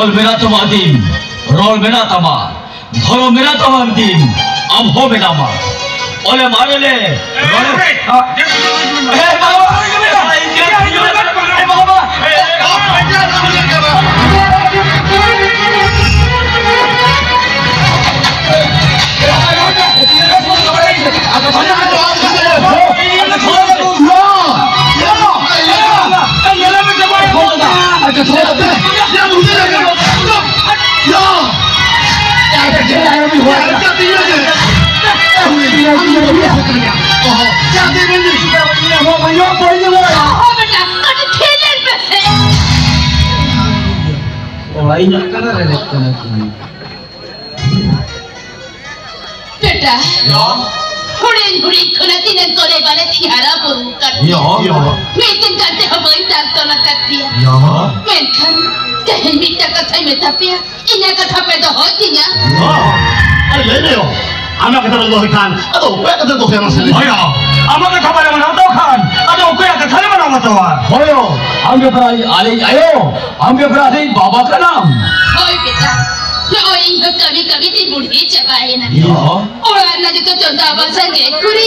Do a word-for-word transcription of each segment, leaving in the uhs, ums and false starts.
ᱨᱚᱲ ᱢᱮᱱᱟᱜ ᱛᱟᱢᱟ ᱟᱹᱫᱤᱢ, ᱨᱚᱲ ᱢᱮᱱᱟᱜ ᱛᱟᱢᱟ, ᱫᱷᱚᱨᱚᱢ ᱢᱮᱱᱟᱜ ᱛᱟᱢᱟ ᱟᱹᱫᱤᱢ, ᱟᱢ ᱦᱚᱸ ᱢᱮᱱᱟᱢᱟ᱾ ᱚᱞᱮ ᱢᱟᱨᱮ ᱞᱮ, ᱨᱚᱲ-, ᱮ ᱵᱟᱵᱟ, ᱮ ᱵᱟᱵᱟ, ᱚᱲᱟᱜ ᱤᱧ ᱪᱟᱞᱟᱜ ᱠᱟᱱᱟ, ᱨᱮᱵᱮᱫ ᱠᱟᱱᱟ ᱠᱚ᱾ ᱵᱮᱴᱟ, ᱭᱟ᱾ ᱦᱩᱰᱤᱧ ᱦᱩᱰᱤᱧ ᱠᱷᱚᱱᱟᱜ ᱛᱤᱱᱟᱹᱜ ᱠᱚᱞᱮ ᱵᱟᱞᱮ ᱛᱤᱧ ᱦᱟᱨᱟ ᱵᱩᱨᱩ ᱟᱠᱟᱫ ᱢᱮᱭᱟ᱾ ᱭᱟ᱾ ᱢᱤᱫ ᱫᱤᱱ ᱠᱟᱛᱮ ᱦᱚᱸ ᱵᱟᱹᱧ ᱫᱟᱞ ᱛᱚᱞ ᱟᱠᱟᱫ ᱯᱮᱭᱟ᱾ ᱭᱟ᱾ ᱢᱮᱱᱠᱷᱟᱱ ᱛᱮᱦᱮᱧ ᱢᱤᱫᱴᱟᱝ ᱠᱟᱛᱷᱟᱧ ᱢᱮᱛᱟ ᱯᱮᱭᱟ, ᱤᱧᱟᱹᱜ ᱠᱟᱛᱷᱟ ᱯᱮ ᱫᱚᱦᱚᱭ ᱛᱤᱧᱟ᱾ ᱭᱟ᱾ ᱟᱨ ᱞᱟᱹᱭ ᱢᱮ ᱭᱟ, ᱟᱢᱟᱜ ᱠᱟᱛᱷᱟ ᱵᱟᱞᱮ ᱫᱚᱦᱚᱭ ᱠᱷᱟᱱ ᱟᱫᱚ ᱚᱠᱚᱭᱟᱜ ᱠᱟᱛᱷᱟ ᱫᱚᱦᱚᱭᱟ ᱢᱟᱥᱮ ᱞᱟᱹᱭ ᱢᱮ? ᱦᱳᱭ ᱭᱟ, ᱟᱢᱟᱜ ᱠᱟᱛᱷᱟ ᱵᱟᱞᱮ ᱢᱟᱱᱟᱣ ᱛᱟᱢ ᱠᱷᱟᱱ ᱟᱫᱚ ᱚᱠᱚᱭᱟᱜ ᱠᱟᱛᱷᱟ ᱞᱮ ᱢᱟᱱᱟᱣ ᱵᱟᱛᱟᱣᱟ? ᱦᱳᱭ ᱭᱟ, ᱟᱢ ᱜᱮ ᱯᱮᱨᱟ ᱟᱞᱮᱭᱤᱡ ᱟᱭᱳ, ᱟᱢ ᱜᱮ ᱯᱮᱨᱟ ᱟᱞᱮᱭᱤᱡ ᱵᱟᱵᱟ ᱠᱟᱱᱟᱢ᱾ ᱦᱳᱭ ᱵᱮᱴᱟ, ᱱᱚᱜᱼᱚᱭ ᱤᱧ ᱦᱚᱸ ᱠᱟᱹᱢᱤ ᱠᱟᱹᱢᱤ ᱛᱤᱧ ᱵᱩᱰᱷᱤ ᱪᱟᱵᱟᱭᱮᱱᱟ᱾ ᱭᱟ᱾ ᱚᱲᱟᱜ ᱨᱮᱱᱟᱜ ᱡᱚᱛᱚ ᱪᱚᱸᱫᱟ ᱵᱟᱥᱟᱝ ᱜᱮ ᱠᱩᱲᱤ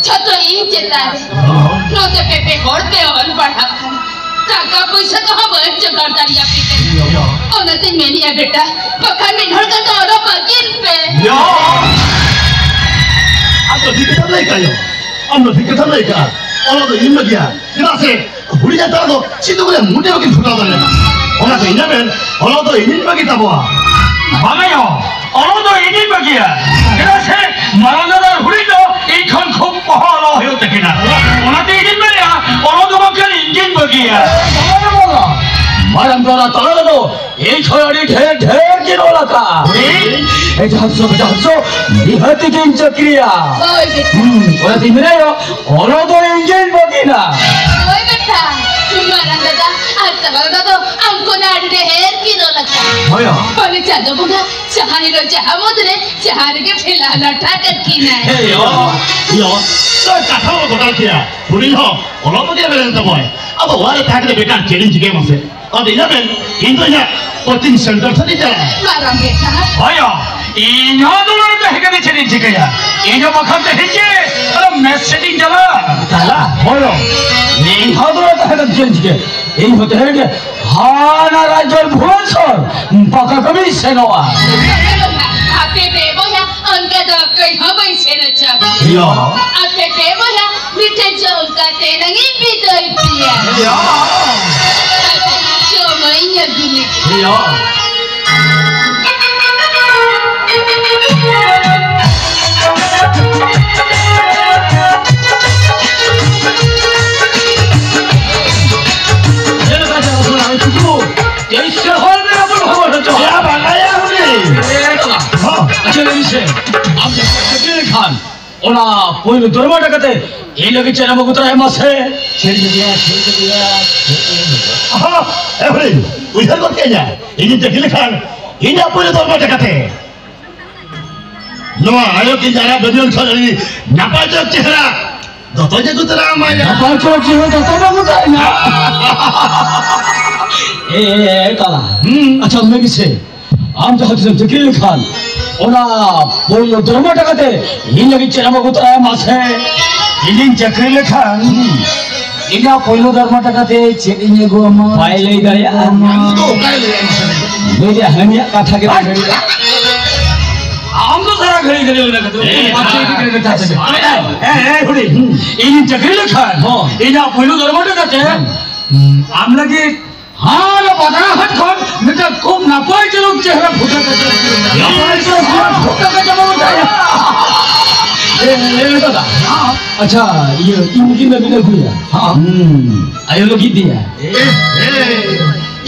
ᱡᱷᱚᱛᱚ ᱤᱧ ᱪᱮᱛᱟᱱ ᱨᱮ᱾ ᱱᱚᱛᱮ ᱯᱮ ᱯᱮ ᱦᱚᱲ ᱯᱮ ᱚᱞ ᱯᱟᱲᱦᱟᱜ ᱠᱟᱱᱟ, ᱴᱟᱠᱟ ᱯᱚᱭᱥᱟ ᱠᱚᱦᱚᱸ ᱵᱟᱹᱧ ᱡᱚᱜᱟᱲ ᱫᱟᱲᱮᱭᱟᱯᱮ ᱠᱟᱱᱟ᱾ ᱚᱱᱟᱛᱮᱧ ᱢᱮᱱᱮᱫᱼᱟ ᱵᱮᱴᱟ, ᱵᱟᱠᱷᱟᱱ ᱢᱤᱫ ᱦᱚᱲ ᱠᱟᱛᱮ ᱚᱞᱚᱜ ᱵᱟᱹᱜᱤᱱ ᱯᱮ᱾ ᱭᱟ᱾ ᱟᱢ ᱫᱚ ᱴᱷᱤᱠ ᱠᱟᱛᱷᱟᱢ ᱞᱟᱹᱭ ᱠᱟᱜᱼᱟ ᱭᱟ᱾ ᱟᱢ ᱫᱚ ᱴᱷᱤᱠ ᱠᱟᱛᱷᱟᱢ ᱞᱟᱹᱭ ᱠᱟᱜᱼᱟ᱾ ᱚᱞᱚᱜ ᱫᱚ ᱤᱧ ᱵᱟᱹᱜᱤᱭᱟ᱾ ᱪᱮᱫᱟᱜ ᱥᱮ ᱦᱩᱰᱤᱧ ᱦᱟᱛᱟᱣ ᱫᱚ ᱪᱮᱫ ᱦᱚᱸ ᱵᱚᱞᱮ ᱢᱩᱴᱮ ᱵᱟᱹᱠᱤᱱ ᱯᱷᱩᱴᱟᱹᱣ ᱫᱟᱲᱮᱭᱟᱜᱼᱟ᱾ ᱚᱱᱟ ᱫᱚ ᱤᱧᱟᱹᱜ ᱢᱮᱱ, ᱚᱞᱚᱜ ᱫᱚ ᱤᱧᱤᱧ ᱵᱟᱹᱜᱤ ᱛᱟᱵᱚᱣᱟ᱾ ᱵᱟᱝᱟ ᱭᱟ, ᱚᱞᱚᱜ ᱫᱚ ᱤᱧᱤᱧ ᱵᱟᱹᱜᱤᱭᱟ᱾ ᱪᱮᱫᱟᱜ ᱥᱮ ᱢᱟᱨᱟᱝ ᱫᱟᱫᱟ ᱟᱨ ᱦᱩᱰᱤᱧ ᱫᱚ ᱤᱧ ᱠᱷᱚᱱ ᱠᱷᱩᱵ ᱯᱚᱦᱟ ᱚᱞᱚᱜ ᱦᱩᱭᱩᱜ ᱛᱟᱹᱠᱤᱱᱟ᱾ ᱚᱱᱟᱛᱮ ᱤᱧᱤᱧ ᱢᱮᱱᱮᱫᱼᱟ, ᱚᱞᱚᱜ ᱫᱚ ᱵᱟᱝᱠᱷᱟᱱ ᱤᱧᱜᱤᱧ ᱵᱟᱹᱜᱤᱭᱟ᱾ ᱢᱟᱨᱟᱝ ᱫᱟᱫᱟ ᱛᱟᱞᱟ ᱨᱮᱫᱚ ᱤᱧ ᱠᱷᱚᱱ ᱟᱹᱰᱤ ᱰᱷᱮᱨ ᱰᱷᱮᱨ ᱠᱤᱱ ᱚᱞ ᱟᱠᱟᱫᱼᱟ᱾ ᱦᱮᱸ? ᱮ ᱡᱟᱦᱟᱸ ᱥᱚᱵ, ᱡᱟᱦᱟᱸ ᱥᱚᱵ ᱱᱤᱦᱟᱹᱛ ᱜᱤᱧ ᱪᱟᱹᱠᱨᱤᱭᱟ᱾ ᱦᱳᱭ ᱵᱮᱴᱟ᱾ ᱦᱩᱸ, ᱚᱱᱟᱛᱮᱧ ᱢᱮᱱᱮᱫᱼᱟ, ᱚᱞᱚᱜ ᱫᱚ ᱤᱧᱜᱤᱧ ᱵᱟᱹᱜᱤᱱᱟ᱾ ᱦᱳᱭ ᱵᱮᱴᱟ, ᱢᱟᱨᱟᱝ ᱫᱟᱫᱟ ᱟᱨ ᱪᱟᱞᱟᱣ ᱫᱚ ᱟᱢ ᱠᱷᱚᱱᱟᱜ ᱟᱹᱰᱤ ᱰᱷᱮᱨ ᱠᱤᱱ ᱚᱞ ᱟᱠᱟᱫ᱾ ᱦᱳᱭ᱾ ᱵᱚᱞᱮ ᱪᱟᱸᱫᱚ ᱵᱚᱸᱜᱟ ᱡᱟᱦᱟᱸ ᱦᱤᱞᱳᱜ ᱡᱟᱦᱟᱸ ᱢᱩᱫᱽ ᱨᱮ ᱡᱟᱦᱟᱸ ᱨᱮᱜᱮ ᱯᱷᱮᱞᱟ ᱞᱟᱴᱷᱟ ᱠᱟᱹᱠᱤᱱᱟᱭ᱾ ᱦᱮᱸ, ᱭᱚ, ᱭᱚ, ᱛᱚ ᱠᱟᱛᱷᱟ ᱵᱚ ᱜᱚᱴᱟ ᱠᱮᱭᱟ᱾ ᱩᱱᱤ ᱦᱚᱸ ᱚᱞᱚᱜ ᱵᱩᱫᱷᱤ ᱵᱮᱨᱮᱞ ᱛᱟᱵᱚᱭ᱾ ᱟᱫᱚ ᱚᱲᱟᱜ ᱨᱮ ᱛᱟᱦᱮᱸ ᱠᱟᱛᱮ ᱵᱮᱠᱟᱨ ᱪᱮᱫ ᱤᱧ ᱪᱤᱠᱟᱹᱭᱟ ᱢᱟᱥᱮ? ᱟᱫᱚ ᱤᱧ ᱦᱚᱸ ᱵᱮᱱ, ᱤᱧ ᱫᱚ ᱤᱧᱟᱹᱜ coaching center ᱥᱮᱫ ᱤᱧ ᱪᱟᱞᱟᱜᱼᱟ᱾ ᱢᱟᱨᱟᱝ ᱵᱮᱴᱟ᱾ ᱦᱳᱭ ᱭᱟ, ᱤᱧ ᱦᱚᱸ ᱫᱩᱲᱩᱵ ᱛᱟᱦᱮᱸ ᱠᱟᱛᱮ ᱪᱮᱫ ᱤᱧ ᱪᱤᱠᱟᱹᱭᱟ? ᱤᱧ ᱦᱚᱸ ᱵᱟᱠᱷᱟᱱ ᱛᱮᱦᱮᱧ ᱜᱮ ᱟᱫᱚ ᱢᱮᱥ ᱥᱮᱫ ᱤᱧ ᱪᱟᱞᱟᱜᱼᱟ᱾ ᱪᱟᱞᱟᱜ? ᱦᱳᱭ ᱭᱟ, ᱤᱧ ᱦᱚᱸ ᱫᱩᱲᱩᱵ ᱛᱟᱦᱮᱸ ᱠᱟᱛᱮ ᱪᱮᱫ ᱤᱧ ᱪᱤᱠᱟᱹᱭᱟ? ᱤᱧ ᱦᱚᱸ ᱛᱮᱦᱮᱧ ᱜᱮ ᱦᱟᱱᱟ ᱨᱟᱡᱽᱡᱚ ᱵᱷᱩᱵᱚᱱᱮᱥᱚᱨ ᱯᱟᱠᱟ ᱠᱟᱹᱢᱤᱧ ᱥᱮᱱᱚᱜᱼᱟ᱾ ᱟᱯᱮ ᱯᱮ ᱵᱚᱭᱦᱟ, ᱚᱱᱠᱟ ᱫᱚ ᱚᱠᱚᱭ ᱦᱚᱸ ᱵᱟᱹᱧ ᱥᱮᱱ ᱦᱚᱪᱚ᱾ ᱭᱟ᱾ ᱟᱯᱮ ᱯᱮ ᱵᱚᱭᱦᱟ, ᱢᱤᱫᱴᱮᱱ ᱡᱚᱢ ᱠᱟᱛᱮ ᱱᱟᱝ ᱤᱧ ᱵᱤᱫᱟᱹᱭ ᱯᱮᱭᱟ᱾ ᱭᱟ᱾ ᱡᱚᱢᱟᱜ ᱤᱧ ᱟᱹᱜᱩ ᱞᱮᱜᱮ᱾ ᱭᱟ᱾ ᱪᱮᱫ ᱞᱮᱠᱟ ᱪᱟᱞᱟᱜ ᱠᱟᱱᱟ? ᱟᱢ ᱪᱩᱠᱩ, ᱪᱮᱥᱴᱟ ᱦᱚᱲ ᱢᱮᱱᱟᱜ ᱵᱚᱱ ᱦᱚᱲ ᱦᱚᱪᱚ᱾ ᱭᱟ, ᱵᱟᱝᱟᱭᱟ ᱩᱱᱤ᱾ ᱮ, ᱵᱟᱵᱟ᱾ ᱦᱚᱸ᱾ ᱟᱪᱪᱷᱟ, ᱞᱟᱹᱭ ᱢᱮᱥᱮ, ᱟᱢ ᱡᱟᱦᱟᱸ ᱪᱟᱹᱠᱨᱤ ᱞᱮᱠᱷᱟᱱ, ᱚᱱᱟ ᱯᱳᱭᱞᱳ ᱫᱚᱨᱢᱟ ᱴᱟᱠᱟᱛᱮ ᱤᱧ ᱞᱟᱹᱜᱤᱫ ᱪᱮᱫ ᱮᱢ ᱟᱹᱜᱩ ᱛᱚᱨᱟᱭᱟ ᱢᱟᱥᱮ? ᱪᱮᱫ ᱞᱟᱹᱜᱤᱫ, ᱪᱮᱫ ᱞᱟᱹᱜᱤᱫ, ᱪᱮᱫ ᱞᱟᱹᱜᱤᱫ? ᱦᱚᱸ, ᱮ ᱦᱩᱰᱤᱧ, ᱩᱭᱦᱟᱹᱨ ᱜᱚᱫ ᱠᱮᱫ ᱤᱧᱟ᱾ ᱤᱧᱤᱧ ᱪᱟᱹᱠᱨᱤ ᱞᱮᱠᱷᱟᱱ, ᱤᱧᱟᱹᱜ ᱯᱳᱭᱞᱳ ᱫᱚᱨᱢᱟ ᱴᱟᱠᱟᱛᱮ ᱱᱚᱣᱟ ᱟᱭᱳ ᱠᱤᱱ ᱟᱨᱟᱜ ᱵᱟᱹᱨᱭᱟᱹᱲ ᱠᱷᱚᱱ ᱟᱹᱰᱤ ᱱᱟᱯᱟᱭ ᱪᱚᱨᱚᱠ ᱪᱮᱦᱨᱟ ᱫᱚᱛᱚᱧ ᱟᱹᱜᱩ ᱛᱚᱨᱟ ᱟᱢᱟ ᱭᱟ᱾ ᱱᱟᱯᱟᱭ ᱪᱚᱨᱚᱠ ᱪᱮᱦᱨᱟ ᱫᱚᱛᱚ ᱵᱟᱹᱵᱩ ᱛᱟᱦᱮᱱᱟ᱾ ᱮ, ᱮ, ᱮ, ᱛᱟᱞᱟ᱾ ᱦᱩᱸ᱾ ᱟᱪᱪᱷᱟ, ᱞᱟᱹᱭ ᱢᱮᱥᱮ, ᱟᱢ ᱡᱟᱦᱟᱸ ᱛᱤᱥᱮᱢ ᱪᱟᱹᱠᱨᱤ ᱞᱮᱠᱷᱟᱱ, ᱚᱱᱟ ᱯᱳᱭᱞᱳ ᱫᱚᱨᱢᱟ ᱴᱟᱠᱟ ᱛᱮ ᱤᱧ ᱞᱟᱹᱜᱤᱫ ᱪᱮᱫ ᱮᱢ ᱟᱹᱜᱩ ᱛᱚᱨᱟᱭᱟ ᱢᱟᱥᱮ? ᱤᱧᱤᱧ ᱪᱟᱹᱠᱨᱤ ᱞᱮᱠᱷᱟᱱ, ᱦᱩᱸ᱾ ᱤᱧᱟᱹᱜ ᱯᱳᱭᱞᱳ ᱫᱚᱨᱢᱟ ᱴᱟᱠᱟ ᱛᱮ ᱪᱮᱫ ᱤᱧ ᱟᱹᱜᱩ ᱟᱢᱟ? ᱵᱟᱭ ᱞᱟᱹᱭ ᱫᱟᱲᱮᱭᱟᱜᱼᱟ᱾ ᱟᱢ ᱫᱚ ᱚᱠᱟᱭ ᱞᱟᱹᱭᱟ ᱢᱟᱥᱮ? ᱞᱟᱹᱭ ᱫᱟᱲᱮᱭᱟᱜᱼᱟ, ᱦᱟᱹᱱᱤᱭᱟᱜ ᱠᱟᱛᱷᱟ ᱜᱮ ᱵᱟᱭ ᱞᱟᱹᱭ ᱫᱟᱲᱮᱭᱟᱜᱼᱟ᱾ ᱟᱢ ᱫᱚ ᱥᱟᱨᱟ ᱜᱷᱟᱹᱲᱤ ᱜᱷᱟᱹᱲᱤ ᱚᱱᱟ ᱠᱟᱛᱷᱟ᱾ ᱮ, ᱯᱟᱪᱮ ᱜᱮ ᱠᱟᱛᱷᱟ ᱛᱮ᱾ ᱮ, ᱮ, ᱦᱩᱰᱤᱧ, ᱤᱧᱤᱧ ᱪᱟᱹᱠᱨᱤ ᱞᱮᱠᱷᱟᱱ, ᱦᱚᱸ᱾ ᱤᱧᱟᱹᱜ ᱯᱳᱭᱞᱳ ᱫᱚᱨᱢᱟ ᱴᱟᱠᱟ ᱛᱮ, ᱦᱩᱸ᱾ ᱟᱢ ᱞᱟᱹᱜᱤᱫ ᱦᱟᱱᱟ ᱯᱟᱛᱲᱟ ᱦᱟᱴ ᱠᱷᱚᱱ ᱢᱤᱫᱴᱟᱝ ᱠᱷᱩᱵ ᱱᱟᱯᱟᱭ ᱪᱚᱨᱚᱠ ᱪᱮᱦᱨᱟ ᱯᱷᱳᱴᱳ ᱠᱟᱛᱮ᱾ ᱱᱟᱯᱟᱭ ᱪᱚᱨᱚᱠ ᱪᱮᱦᱨᱟ ᱯᱷᱳᱴᱳ ᱠᱟᱛᱮ ᱵᱚᱱ ᱩᱫᱩᱜ ᱟᱭᱟ᱾ ᱮ, ᱮ, ᱫᱟᱫᱟ᱾ ᱟᱪᱪᱷᱟ, ᱤᱭᱟᱹ, ᱤᱧ ᱞᱟᱹᱜᱤᱫ ᱫᱚ ᱵᱤᱱ ᱟᱹᱜᱩᱭᱟ? ᱦᱮᱸ᱾ ᱦᱩᱸ, ᱟᱭᱳ ᱞᱟᱹᱜᱤᱫ ᱫᱤᱭᱟ᱾ ᱮ, ᱮ,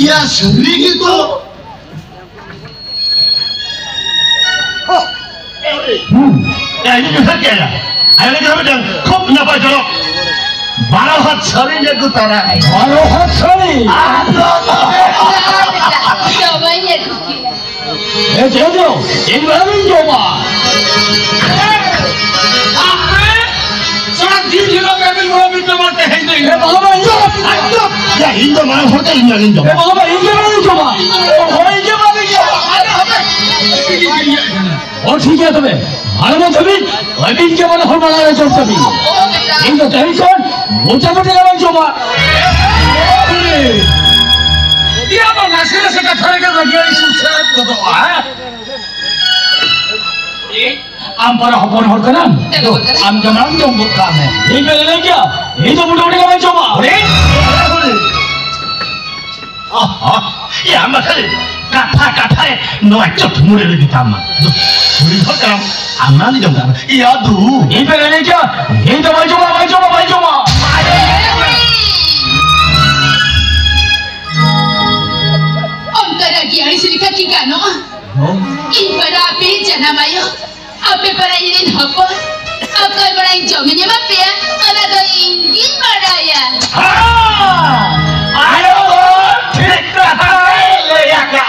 ᱤᱭᱟ, ᱥᱟᱹᱨᱤ ᱜᱮ ᱛᱚ᱾ ᱦᱩᱸ᱾ ᱮ, ᱤᱧ ᱩᱭᱦᱟᱹᱨ ᱠᱮᱫᱟ᱾ ᱟᱭᱳ ᱞᱟᱹᱜᱤᱫ ᱦᱚᱸ ᱢᱤᱫᱴᱟᱝ ᱠᱷᱩᱵ ᱱᱟᱯᱟᱭ ᱪᱚᱨᱚᱠ ᱵᱟᱨᱚ ᱦᱟᱛ ᱥᱟᱹᱲᱤ ᱞᱮ ᱟᱹᱜᱩ ᱛᱟᱨᱟ᱾ ᱵᱟᱨᱚ ᱦᱟᱛ ᱥᱟᱹᱲᱤ? ᱟᱫᱚ ᱛᱚᱵᱮ ᱪᱟᱵᱟᱭ ᱧᱮᱞ ᱠᱮᱫ᱾ ᱮ, ᱪᱮᱫ ᱫᱚ? ᱪᱮᱫ ᱵᱟᱝ ᱵᱤᱱ ᱡᱚᱢᱟ? ᱟᱯᱮ ᱥᱟᱨᱟ ᱫᱤᱱ ᱦᱤᱞᱳᱜ ᱜᱮ ᱵᱤᱱ ᱡᱚᱢᱟ, ᱵᱤᱱ ᱡᱚᱢᱟ, ᱛᱮᱦᱮᱧ ᱫᱚ ᱤᱧ ᱮ, ᱵᱟᱵᱟ, ᱤᱧ ᱫᱚ, ᱤᱧ ᱫᱚ, ᱭᱟ, ᱤᱧ ᱫᱚ ᱢᱟᱲᱟᱝ ᱦᱚᱲ ᱛᱮ ᱤᱧ ᱜᱮᱞᱤᱧ ᱡᱚᱢᱟ᱾ ᱮ, ᱵᱟᱵᱟ, ᱤᱧ ᱜᱮ ᱵᱟᱹᱧ ᱡᱚᱢᱟ᱾ ᱦᱳᱭ, ᱤᱧ ᱜᱮ ᱵᱟᱹᱧ ᱡᱚᱢᱟ᱾ ᱟᱨᱮ, ᱦᱟᱯᱮ᱾ ᱚ, ᱴᱷᱤᱠ ᱜᱮᱭᱟ ᱛᱚᱵᱮ᱾ ᱟᱨ ᱢᱟ ᱛᱟᱹᱵᱤᱱ, ᱟᱹᱵᱤᱱ ᱜᱮ ᱢᱟᱱᱮ ᱦᱚᱲ ᱢᱟᱲᱟᱝ ᱨᱮ ᱡᱚᱢ ᱛᱟᱹᱵᱤᱱ᱾ ᱤᱧ ᱫᱚ ᱛᱮᱦᱮᱧ ᱠᱷᱚᱱ ᱢᱚᱪᱟ ᱢᱚᱪᱟ ᱜᱮ ᱵᱟᱹᱧ ᱡᱚᱢᱟ᱾ ᱤᱭᱟᱹ ᱫᱚ ᱱᱟᱥᱮ ᱱᱟᱥᱮ ᱠᱟᱛᱷᱟ ᱨᱮᱜᱮ ᱨᱟᱹᱜᱤ ᱟᱹᱲᱤᱥ ᱥᱮᱞᱮᱫ ᱜᱚᱫᱚᱜᱼᱟ, ᱦᱮᱸ? ᱟᱢ ᱯᱟᱨᱟ ᱦᱚᱯᱚᱱ ᱦᱚᱲ ᱠᱟᱱᱟᱢ᱾ ᱟᱢ ᱜᱮ ᱢᱟᱲᱟᱝ ᱡᱚᱢ ᱜᱚᱫ ᱠᱟᱜ ᱢᱮ᱾ ᱤᱧ ᱯᱮ ᱞᱟᱹᱭ ᱠᱮᱭᱟ, ᱤᱧ ᱫᱚ ᱢᱚᱴᱟᱢᱩᱴᱤ ᱜᱮ ᱵᱟᱹᱧ ᱡᱚᱢᱟ᱾ ᱚᱦᱚ, ᱭᱟ ᱢᱟ ᱠᱷᱟᱹᱞᱤ ᱠᱟᱛᱷᱟ ᱠᱟᱛᱷᱟ ᱨᱮ ᱱᱚᱣᱟ ᱪᱚᱴ ᱢᱩᱲᱮ ᱨᱮ ᱢᱮᱛᱟᱢ ᱢᱟ᱾ ᱫᱩ, ᱠᱩᱲᱤ ᱦᱚᱲ ᱠᱟᱱᱟᱢ, ᱟᱢ ᱱᱟ ᱫᱚ ᱡᱚᱢ ᱠᱟᱜ ᱢᱮ᱾ ᱤᱭᱟ ᱫᱩ᱾ ᱤᱧ ᱯᱮ ᱞᱟᱹᱭ ᱠᱮᱭᱟ, ᱤᱧ ᱫᱚ ᱵᱟᱹᱧ ᱡᱚᱢᱟ, ᱵᱟᱹᱧ ᱡᱚᱢᱟ, ᱵᱟᱹᱧ ᱡᱚᱢᱟ᱾ ᱚᱱᱠᱟ ᱨᱟᱹᱜᱤ ᱟᱹᱲᱤᱥ ᱞᱮᱠᱟ ᱠᱤ ᱜᱟᱱᱚᱜᱼᱟ? ᱦᱚᱸ᱾ ᱤᱧ ᱯᱟᱨᱟ ᱟᱯᱮ ᱡᱟᱱᱟᱢ ᱟᱭᱳ᱾ ᱟᱯᱮ ᱯᱟᱨᱟ ᱤᱧ ᱨᱮᱱ ᱦᱚᱯᱚᱱ, ᱚᱠᱚᱭ ᱵᱟᱲᱟᱭ ᱡᱚᱢᱤᱧ ᱮᱢᱟ ᱯᱮᱭᱟ, ᱚᱱᱟ ᱫᱚ ᱤᱧ ᱜᱤᱧ ᱵᱟᱲᱟᱭᱟ᱾ ᱦᱮᱸ, ᱟᱭᱳ ᱫᱚ ᱴᱷᱤᱠ ᱠᱟᱛᱷᱟᱭ ᱞᱟᱹᱭ ᱟᱠᱟᱜᱼᱟ᱾